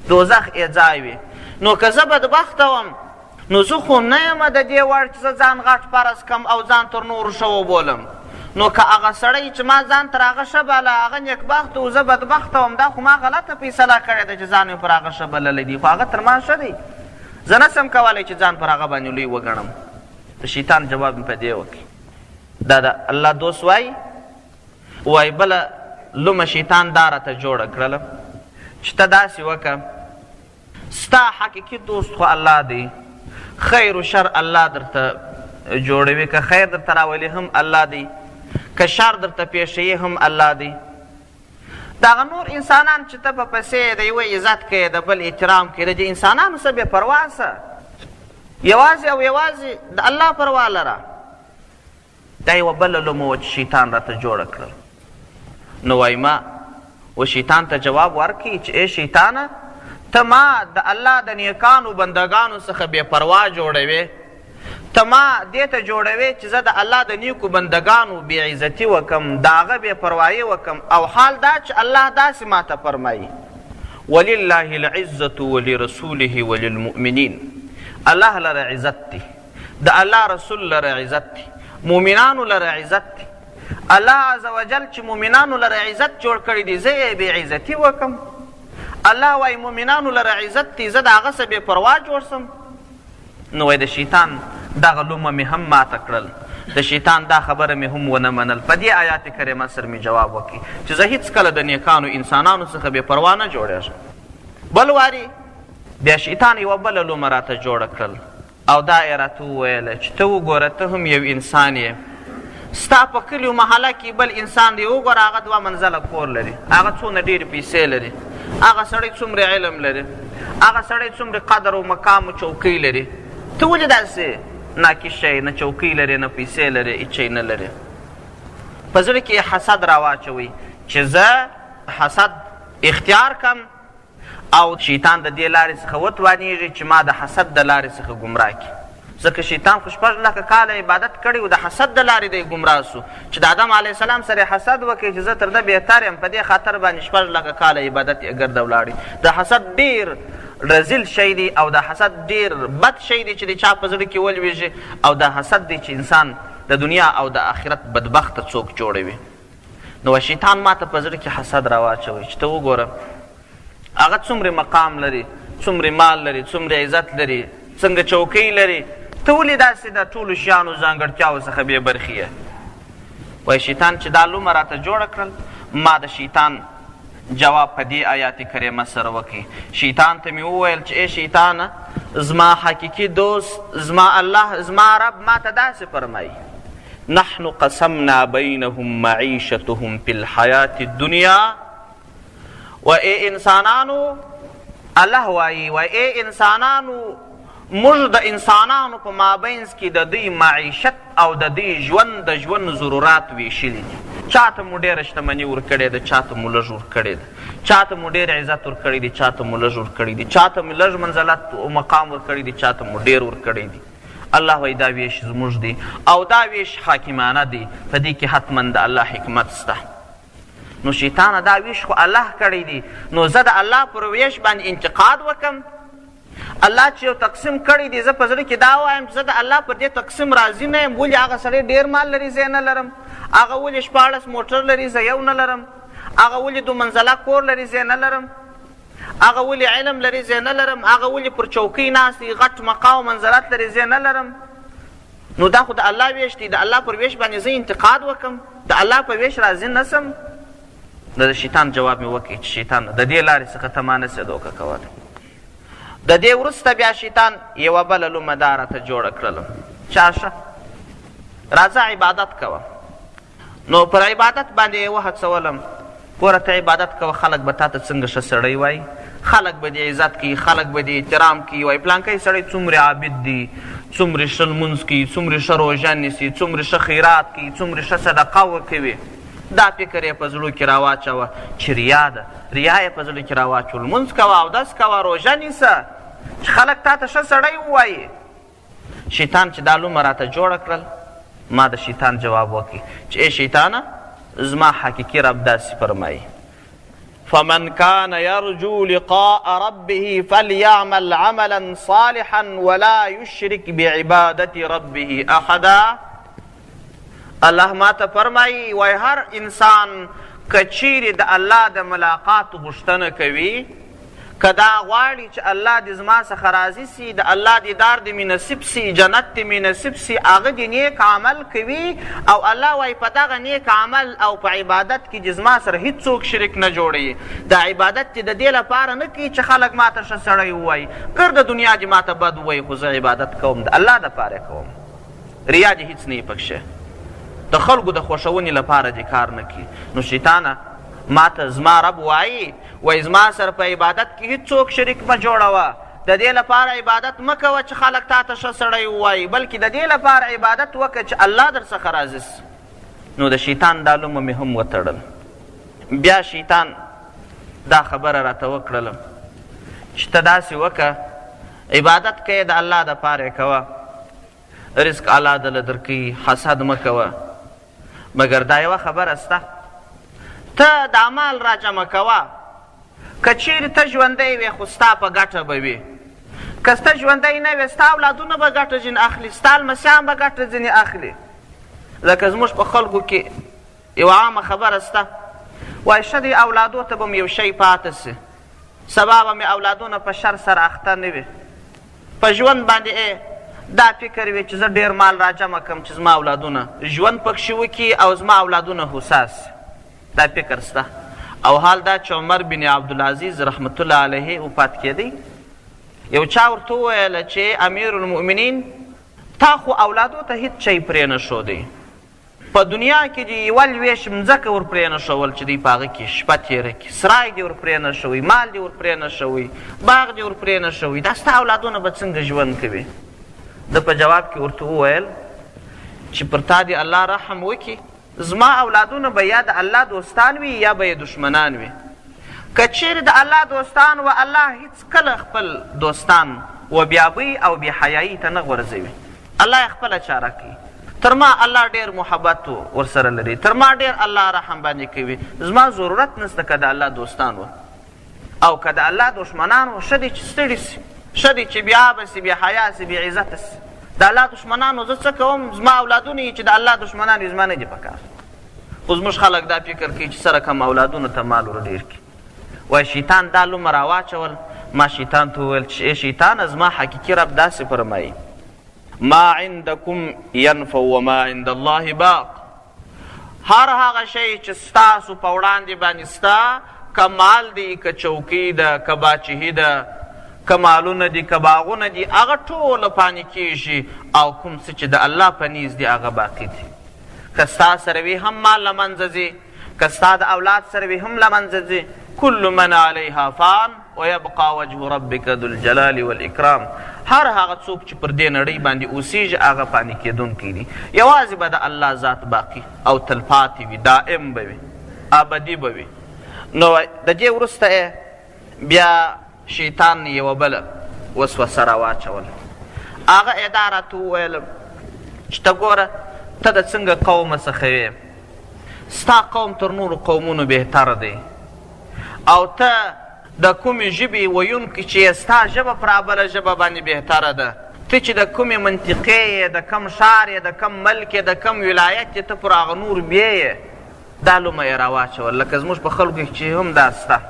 دوزخ یې ځای وي. نو که زه بدبخته وم نو زه خو نه یم د دې وړ چې زه ځان غټ فرض کړم او ځان تر نورو ښه وبولم. نو که هغه سړی چې ما ځان تر هغه ښه باله هغه نیکبخته و، زه بدبخته وم، دا خو ما غلطه فیصله کړې ده چې ځان مې پر هغه ښه بللی دی، خو هغه تر ما ښه دی، زه نه سم کولی چې ځان پر هغه باندې لوی وګڼم. د شیطان جواب مې په دې وکړ. دا د الله دوست وایي، وایي بله لومه شیطان دا راته جوړه کړله چې ته داسې وکړه، ستا حقیقي دوست خو الله دی، خیر و شر الله درته جوړوي، که خیر درته راولي هم الله دی، که شر درته پېښوي هم الله دی. دغه نور انسانان چې ته په پسې د یوه عزت کوې، د بل احترام کوې، د دې انسانانو څخه بې پروا سه، یوازې او یوازې د الله پروا لره. دا یوه بله لومه وه چې شیطان راته جوړه کړل. نو وایي ما و شیطان ته جواب ورکړي چې ای شیطانه، ته ما د الله د نیکانو بندګانو څخه بې پروا جوړوې، ته ما دې ته جوړوې چې زه د الله د نیکو بندګانو بې عزتي وکم، د هغه بې پروایي وکم، او حال دا چې الله داسې ما ته فرمایي، ولله العزة ولرسوله وللمؤمنین. الله لره عزت دی، د الله رسول لره عزت دی، مؤمنانو لره عزت دی. الله عز وجل چې مؤمنانو لره عزت جوړ کړی دی، زه یې بې عزتي وکم؟ الله وایي مؤمنانو لره عزت دی، زه د هغه څه بې پروا جوړ سم؟ نو وایي د شیطان دغه لومه مې هم ماته کړل، د شیطان دا خبره مې هم ونه منل. په دې آیات کریمه سره مې جواب وکړي چې زه هیڅکله د نیکانو انسانانو څخه بې پروا نه جوړېږم. بل واري بیا شیطان یوه بله لومه راته جوړه کړل او دا یې راته وویله چې ته وګوره، ته هم یو انسان یې، ستا په کلي او محله کې بل انسان دی، وګوره هغه دوه منزله کور لري، هغه څونه ډېرې پیسې لري، هغه سړی څومره علم لري، هغه سړی څومره قدر او مقام او چوکۍ لري، ته ولې داسې ناکشه یې، نه چوکۍ لرې، نه پیسې لرې، هېڅ شی نه لرې. په زړه کې یې حسد راواچوئ چې زه حسد اختیار کم او شیطان د دې لارې څخه وتوانیږي چې ما د حسد د لارې څخه ګمراه کړي. ځکه شیطان خو شپږ لکه کاله عبادت کړی و، د حسد د لارې دی ګمراه سو، چې د آدم علیه السلام سره حسد وکړي چې زه تر ده بهتر یم، په دې خاطر باندې شپږ لکه کاله عبادت یې ګرده ولاړی. د حسد ډېر رزیل شی دی او د حسد ډېر بد شی دی چې د چا په زړه کې ولوېږي، او دا حسد دی چې انسان د دنیا او د آخرت بدبخته څوک جوړوي. نو شیطان ما ته په زړه کې حسد راواچوي چې ته وګوره هغه څومره مقام لري، څومره مال لري، څومره عزت لري، څنګه چوکۍ لري، ته ولې داسې د ټولو شیانو ځانګړتیاو څخه بې برخې یې؟ وایي شیطان چې دا لومه راته جوړه کړل، ما د شیطان جواب په دې آیات کریمه سره وکړي. شیطان ته مې وویل چې ای شیطانه، زما حقیقي دوست، زما الله، زما رب ما ته داسې فرمایي، نحن قسمنا بینهم معیشتهم فی الحیات الدنیا. و ای انسانانو، الله وایي، و ای انسانانو، موږ د انسانانو په مابینځ کې د دوی معیشت او د دوی ژوند د ژوند ضرورات ویشلي دي. چاته مو ډېره شتمني ورکړې ده، چاته مو لږ ورکړې ده، چاته مو ډېر عزت ورکړی دی، چاته مو لږ ورکړی دی، چاته مو لږ منزلت او مقام ورکړی دی، چاته مو ډېر ورکړی دی. الله وایي دا ویش زموږ دی او دا ویش حاکمانه دی، په دې کې حتما د الله حکمت شته. نو شیطانه دا ویش خو الله کړی دی، نو زه د الله پر ویش باندې انتقاد وکم؟ الله چې یو تقسیم کړی دی، زه په زړه کې دا وایم چې زه د الله پر دې تقسیم راضي نه یم، ولې هغه سړی ډېر مال لري زه یې نه لرم، هغه ولې 16 موټر لري زه یو نه لرم، هغه ولې دومنزله کور لري زه یې نه لرم، هغه ولې علم لري زه یې نه لرم، هغه ولې پر چوکۍ ناست دی غټ مقام او منزلت لري زه یې نه لرم. نو دا خو د الله ویش دی، د الله پر ویش باندې زه انتقاد وکم، د الله په ویش راضي نه سم. د شیطان جواب مې وکړ چې شیطان د دې لارې څخه ته ما نه سې دوکه کولی. د دې وروسته بیا شیطان یوه بله لومه دا راته جوړه کړله چې ښه راځه عبادت کوه. نو پر عبادت باندې یې وهڅولم، ګوره ته عبادت کوه، خلک به تا ته څنګه ښه سړی وایي، خلک به دې عزت کوي، خلک به دې احترام کوي، وایي پلانکی سړی څومره عابد دی، څومره ښه لمونځ کوي، څومره ښه روژه نیسي، څومره ښه خیرات کوي، څومره ښه صدقه ورکوي. دا فکر یې په زړو کې راواچوه چې ریا ده، ریا یې په زړه کې راواچول، لمونځ کوه، اودس کوه، روژه نیسه چې خلک تا ته ښه سړی ووایي. شیطان چې دا لومه راته جوړه کړل، ما د شیطان جواب وکړ چې ای شیطانه، زما حقیقي رب داسې فرمایي: فمن كان يرجو لقاء ربه فليعمل عملا صالحا ولا يشرك بعبادة ربه احدا. الله ما ته فرمایي، وایي هر انسان که چیرې د الله د ملاقات غوښتنه کوي، که دا غواړي چې الله دې زما څخه راضي سي، د الله دیدار دې مې نصیب سي، جنت دې مې نصیب سي، هغه دې نیک عمل کوي او الله وایي په دغه نیک عمل او په عبادت کې دې زما سره هیڅوک شریک نه جوړوي. دا عبادت دې د دې لپاره نه کوي چې خلک ما ته ښه سړی ووایي، ګرده دنیا دې ما ته بد ووایي، خو زه عبادت کوم د الله دپاره کوم، ریا دې هیڅ نه وي پکښې، د خلکو د خوښونې لپاره دې کار نه کوي. نو شیطانه ما ته زما رب وایي، وایي زما سره په عبادت کې هیڅوک شریک مه جوړوه، د دې لپاره عبادت مه کوه چې خلک تا ته ښه سړی ووایي، بلکې د دې لپاره عبادت وکړه چې الله در څخه راضي سي. نو د شیطان دا لومه مې هم وتړل. بیا شیطان دا خبره راته وکړله چې ته داسې وکړه، عبادت کوې د الله دپاره یې کوه، رزق الله دله درکوي، حسد مه کوه، مګر دا یوه خبره سته، ته دا مال راجمع کوه، که چیرې ته ژوندی وې خو ستا په ګټه به وي، که ته ژوندی نه وې ستا اولادونه به ګټه ځینې اخلي، ستا لمسیان به ګټه ځینې اخلي. لکه زموږ په خلکو کې یوه عامه خبره سته، وایي ښه دی اولادو ته به مې یو شی پاته سي، سبا به مې اولادونه په شر سره اخته نه وي. په ژوند باندې ئې دا فکر وي چې زه ډېر مال راجمع کړم چې زما اولادونه ژوند پکښې وکړي او زما اولادونه هوسا سي. دا فکر سته. او حال دا چې عمر بن عبدالعزیز رحمت الله علیه وفات کېدی، یو چا ورته وویل چې امیر المؤمنین تا خو اولادو ته هیڅ شی پرې نه ښودی، په دنیا کې دې یوه لوېشت مځکه ور پرېنښول چې دوی په هغه کې شپه تېره کړي، سرای دې ور پرېنښوی، مال دې ور پرېنښوی، باغ دې ور پرېنښوی، دا ستا اولادونه به څنګه ژوند کوي؟ ده په جواب کې ورته وویل چې پر تا دې الله رحم وکړي، زما اولادونه به یا د الله دوستان وي یا به یې دښمنان وي. که چېرې د الله دوستان وه، الله هېڅکله خپل دوستان و بیابۍ او بې حیایۍ ته نه غورځوي. الله یې خپله چاره کوي. تر ما الله ډېر محبت ورسره لري، تر ما ډېر الله رحم باندې کوي، زما ضرورت نشته که د الله دوستان وه او که د الله دښمنان وه، ښه دی چې ستړي سي، ښه دی چې بېابه سي، بې حیا سي، بې عزته سي. د الله دښمنانو زه څه کوم؟ زما اولادونه یې چې د الله دښمنان وي، زما نه دي په کار. خو زموږ خلک دا فکر کوي چې څه رقم اولادونو ته مال ور ډېر کړي. وایي شیطان دا لومه راواچول، ما شیطان ته وویل چې ای شیطانه، زما حقیقي رب داسې فرمایي: ما عندکم ینفع وما عند الله باق. هر هغه شی چې ستاسو په وړاندې باندې سته، که مال دی، که چوکۍ ده، که باچهي ده، که مالونه دي، که باغونه دي، هغه ټوله پانې کېږي او کوم څه چې د الله په نیز دي هغه باقي دي. که ستا سره وي هم مال له منځه ځي، که ستا د اولاد سره وي هم له منځه ځي. کل من علیها فان ویبقی وجه ربک ذو الجلال والاکرام. هر هغه څوک چې پر دې نړۍ باندې اوسیږي هغه فاني کېدونکی دی، یوازې به د الله ذات باقي او تلپاتې وي، دائم به وي، ابدي به وي. نو د دې وروسته یې بیا شیطان یوه بله وسوسه راواچوله. هغه یې دا راته وویل چې ته ګوره، ته د څنګه قومه څخه وې، ستا قوم تر نورو قومونو بهتر دی، او ته د کومې ژبې ویونکي چې یې ستا ژبه پر بله ژبه باندې بهتره ده، ته چې د کومې منطقې یې، د کوم ښار یې، د کوم ملک یې، د کوم ولایت یې، ته پر هغه نورو بې یې. دا لومه یې راواچول، لکه زموږ په خلکو کې چې هم دا سته،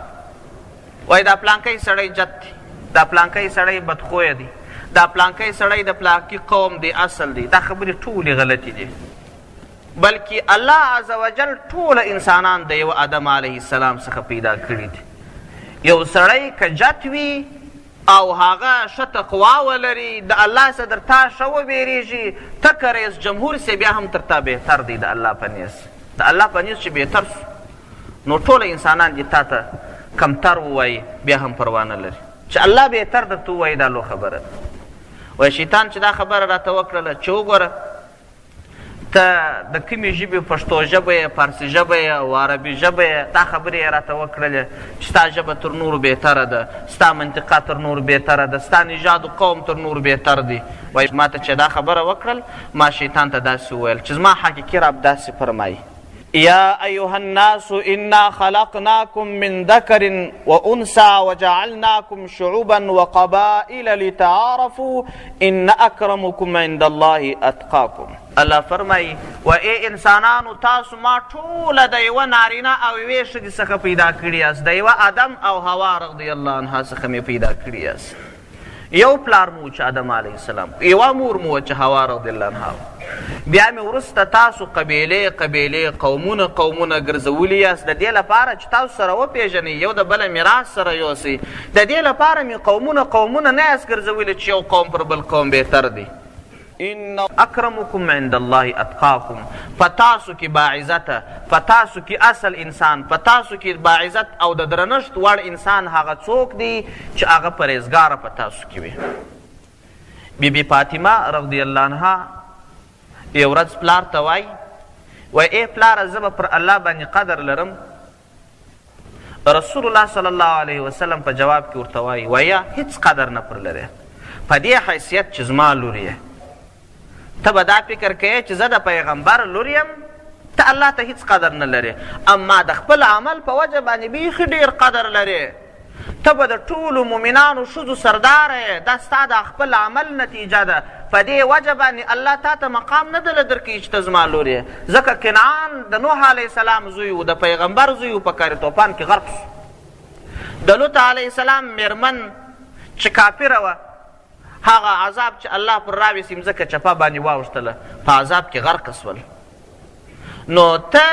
وایي دا پلانکی سړی جت دی، دا پلانکی سړی بدخویه دی، دا پلانکی سړی د پلانکي قوم دی، اصل دی. دا خبرې ټولې غلطې دي، بلکې الله عز وجل ټول انسانان د یو آدم علیه السلام څخه پیدا کړي دي. یو سړی که جت وي او هغه ښه تقوا ولري، د الله څخه در تا ښه وبېرېږي، ته که رئیس جمهور سې بیا هم تر تا بهتر دی د الله په نیز. د الله په نیز چې بهتر سو، نو ټول انسانان دې تا ته کمتر ووایي بیا هم پروا نه لري، چې الله بهتر درته ووایي دا لو خبره ده. وایي شیطان چې دا خبره راته وکړله چې وګوره ته د کومې ژبې، پښتو ژبه یې، فارسي ژبه یې او عربي ژبه یې، دا خبرې یې راته وکړلې چې ستا ژبه تر نورو بهتره ده، ستا منطقه تر نورو بهتره ده، ستا نژاد و قوم تر نورو بهتر دی. وایي ما ته چې دا خبره وکړل، ما شیطان ته داسې وویل چې زما حقیقي رب داسې فرمایي: یا ایها الناس انا خلقناکم من ذکر وانثى وجعلناکم شعوبا وقبائل لتعارفوا ان اکرمکم عند الله اتقاکم. الله فرمایي: و ای انسانانو، تاسو ما ټوله د یوه نارینه او یوې ښځې څخه پیدا کړي یاست، د یوه آدم او حوا رضی الله عنها څخه مې پیدا کړي یاست. یو پلار مو چې آدم علیه السلام، یوه مور مو چې حوا رضی الله عنها. بیا مې وروسته تاسو قبیلې قبیلې، قومونه قومونه ګرځولي یاست، د دې لپاره چې تاسو سره وپېژنئ، یو د بله میراث سره یوسئ. د دې لپاره مې قومونه قومونه نه یاست ګرځولي چې یو قوم پر بل قوم بهتر دی. ان اکرمکم عند الله اتقاکم، په تاسو کې باعزته، په تاسو کې اصل انسان، په تاسو کې باعزت او د درنښت وړ انسان هغه څوک دی چې هغه پرهېزګاره په تاسو کې وي. بی بی فاطمه رضی الله عنها یو ورځ پلار ته وایي، وایي ای پلاره، زه به پر الله باندې قدر لرم. رسول الله صلی الله علیه وسلم په جواب کې ورته وایي، وایه هیڅ قدر نه پر لرې، په دې حیثیت چې زما لور یې، ته به دا فکر کوې چې زه د پیغمبر لور یم، ته الله ته هیڅ قدر نه لرې، اما د خپل عمل په وجه باندې بیخي ډېر قدر لرې، ته به د ټولو مؤمنانو ښځو سرداره یې، دا ستا د خپل عمل نتیجه ده، په دې وجه باندې الله تا ته مقام نه دله درکوي چې ته زما لور یې. ځکه کنعان د نوح علیه السلام زوی و، د پیغمبر زوی و، په کاري توپان کې غرق سو. د لوط علیه السلام میرمن چې کافره وه، هغه عذاب چې الله پر راویستی، مځکه چپه باندې واوښتله، په عذاب کې غرق سول. نو ته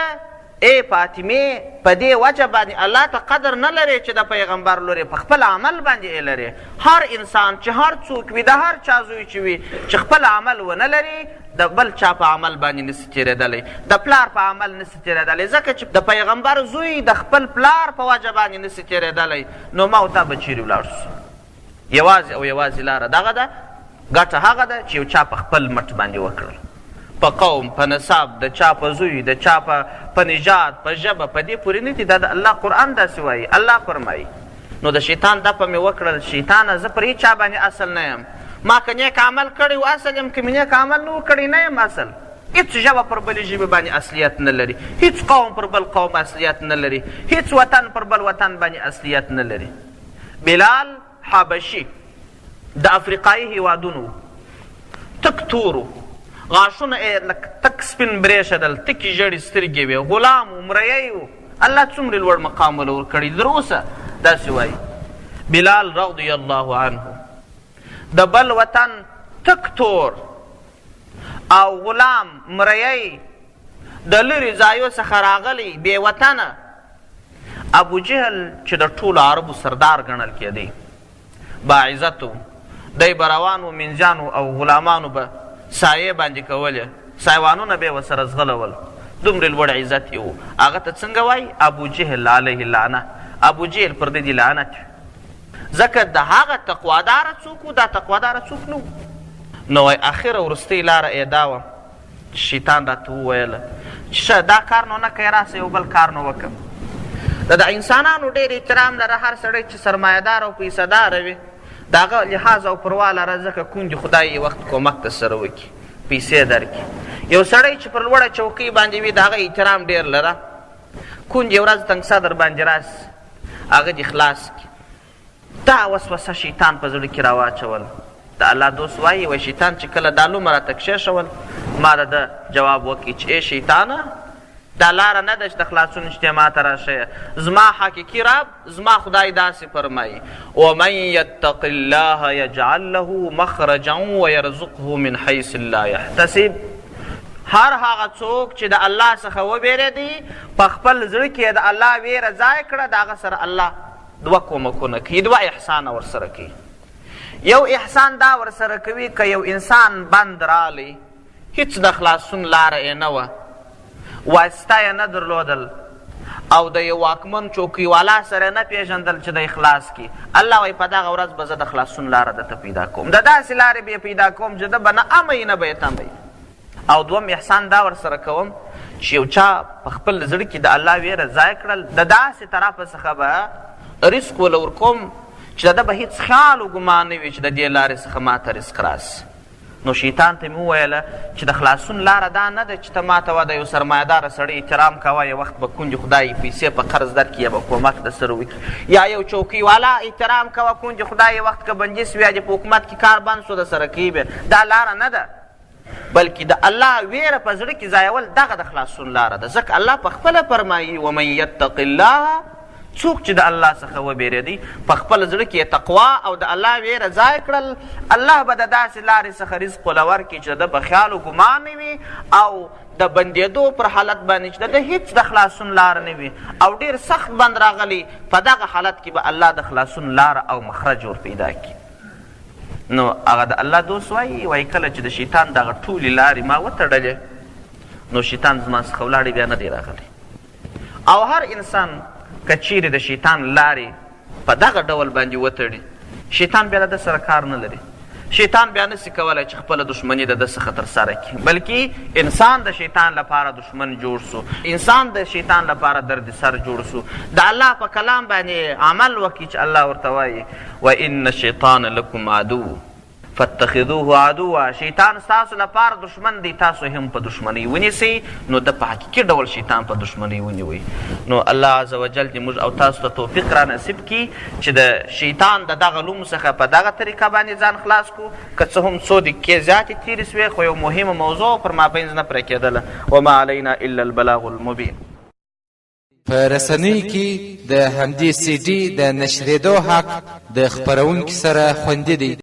ای فاطمې په دې وجه باندې الله ته قدر نه لرې چې د پیغمبر لور یې، په خپل عمل باندې یې لرې. هر انسان چې هر څوک وي، د هر چا زوی چې وي، چې خپل عمل ونه لري، د بل چا په عمل باندې نسي تېرېدلی، د پلار په عمل نسي تېرېدلی، ځکه چې د پیغمبر زوی د خپل پلار په وجه باندې نسي تېرېدلی. نو ما او تا به چیرې ولاړ سو؟ یوازې او یوازې لاره دغه ده، ګټه هغه ده چې یو چا په خپل مټ باندې وکړل، په قوم، په نسب، د چا په زوی، د چا په نژاد، په ژبه، په دې پورې نه دي. دا د الله قرآن داسې وایي، الله فرمایي. نو د شیطان دپه مې وکړل، شیطانه زه پر هیچا باندې اصل نه یم، ما که نیک عمل کړی و اصل یم، که مې نیک عمل نه و کړی نه یم اصل. هیڅ ژبه پر بلې ژبې باندې اصلیت نه لري، هیڅ قوم پر بل قوم اصلیت نه لري، هیڅ وطن پر بل وطن باندې اصلیت نه لري. بلال حبشي د افریقایي هیوادونو، تک تور و، غاښونه یې لکه تک سپین برېښېدل، تکې ژړې سترګې وې، غلام و، مریی و، الله څومره لوړ مقام وله ورکړی، تر اوسه داسې وایي. بلال رضی الله عنه د بل وطن تک تور او غلام مریی د لرې ځایو څخه راغلی بې وطنه، ابو جهل چې د ټولو عربو سردار ګڼل کېدی، باعزت و، دی به روان و، مینځیانو او غلامانو به سایې باندې کولې، سایوانونه به یې ورسره ځغلول، دومره لوړ عزت یې و. هغه ته څنګه وایي؟ ابو جهل علیه اللعنه، ابو جهل پر ده دې لعنت وي. ځکه د هغه تقواداره څوک و، دا تقواداره څوک نه و. نو وایي اخره وروستۍ لاره یې دا وه چې شیطان راته وویل چې ښه دا کار نو نه کوې، راسه یو بل کار نو وکړه. د انسانانو ډېر احترام لره، هر سړی چې سرمایه دار او پیسه دار وي د هغه لحاظ او پروا لره، ځکه کوندې خدای یې وخت کومک در سره وکړي، پیسې درکړي. یو سړی چې پر لوړه چوکۍ باندې وي د هغه احترام ډېر لره، کوندې ورځ تنګسه در باندې راسي هغه دې خلاص کړي. دا وسوسه شیطان په زړه کې راواچول. د الله دوست وایي، وایي شیطان چې کله دا لومه راته کښېښول، ما د ده جواب وکړي چې ای شیطانه، دا لاره نه ده چې د خلاصون شته ما ته راښیه. زما حقیقي رب، زما خدای داسې فرمایي، ومن یتق الله یجعل له مخرجا ویرزقه من حیث لا یحتسب. هر هغه څوک چې د الله څخه وبېرېدی، په خپل زړه کې یې د الله ویره ځای کړه، د هغه سره الله دوه کومکونه کوي، دوه احسانه ورسره کوي. یو احسان دا ورسره کوي، که یو انسان بند رالی، هیڅ د خلاصون لاره یې نه وه، واسطه یې نه درلودل او د یو واکمن چوکۍ والا سره نه پېژندل چې دی خلاص کړي، الله وایي په دغه ورځ به زه د خلاصون لاره ده ته پیدا کوم، د داسې لارې به یې پیدا کوم چې ده به نه امه نه به یې تمه. او دوم احسان دا ورسره کوم چې یو چا په خپل زړه کې د الله ویره ځای کړل، د داسې طرفه څخه به رزق وله ورکوم چې د ده به هیڅ خیال و ګمان نه وي چې د دې لارې څخه ماته رزق راسي. نو شیطان ته مې وویل چې د خلاصون لاره دا نه ده چې ته ماته وه د یو سرمایهدار سړي احترام کوه، یو وخت به کوندې خدای پیسې په قرض درکړي یا به کومک در سره وکړي، یا یو چوکۍ والا احترام کوه کوندې خدای یو وخت که بندي سوي یا دې په حکومت کې کار بند سو در سره کوي به، دا لاره نه ده، بلکې د الله ویره په زړه کې ځایول دغه د خلاصون لاره ده. ځکه الله په خپله فرمایي ومن یتق الله، څوک چې د الله څخه وبېرېدی، په خپل زړه کې یې تقوا او د الله ویره ځای کړل، الله به د داسې لارې څخه رزق وله ورکړي چې د ده په خیال و ګمان نه وي او د بندېدو پر حالت باندې چې د ده هیڅ د خلاصون لاره نه وي او ډېر سخت بند راغلی، په دغه حالت کې به الله د خلاصون لاره او مخرج ور پیدا کړي. نو هغه د الله دوست وایي، وایي کله چې د شیطان دغه ټولې لارې ما وتړلې، نو شیطان زما څخه ولاړی، بیا نه دی راغلی. او هر انسان که چیرې د شیطان لارې په دغه ډول باندې وتړي، شیطان بیا د ده سره کار نه لري. شیطان بیا نسي کولای چې خپله دښمني د ده څخه ترسره کړي، بلکې انسان د شیطان لپاره دښمن جوړ سو، انسان د شیطان لپاره دردسر جوړ سو. د الله په کلام باندې عمل وکړي چې الله ورته وایي وان الشیطان لکم عدو فاتخذوه عدوا، شیطان ستاسو لپاره دښمن دی، تاسو هم په دښمنۍ ونیسئ. نو ده په حقیقي ډول شیطان په دښمنۍ ونیوئ. نو الله عز وجل دې موږ او تاسو ته توفیق را نصیب کړي چې د شیطان د دغه لومو څخه په دغه طریقه باندې ځان خلاص کړو. که څه هم څو دقیقې زیاتې تېرې سوې، خو یو مهمه موضوع پر مابینځ نه پرې کېدله. وما علینا الا البلاغ المبین. په رسنیو کې د همدې سي ډي د نشرېدو حق د خپرونکي سره خوندي دی.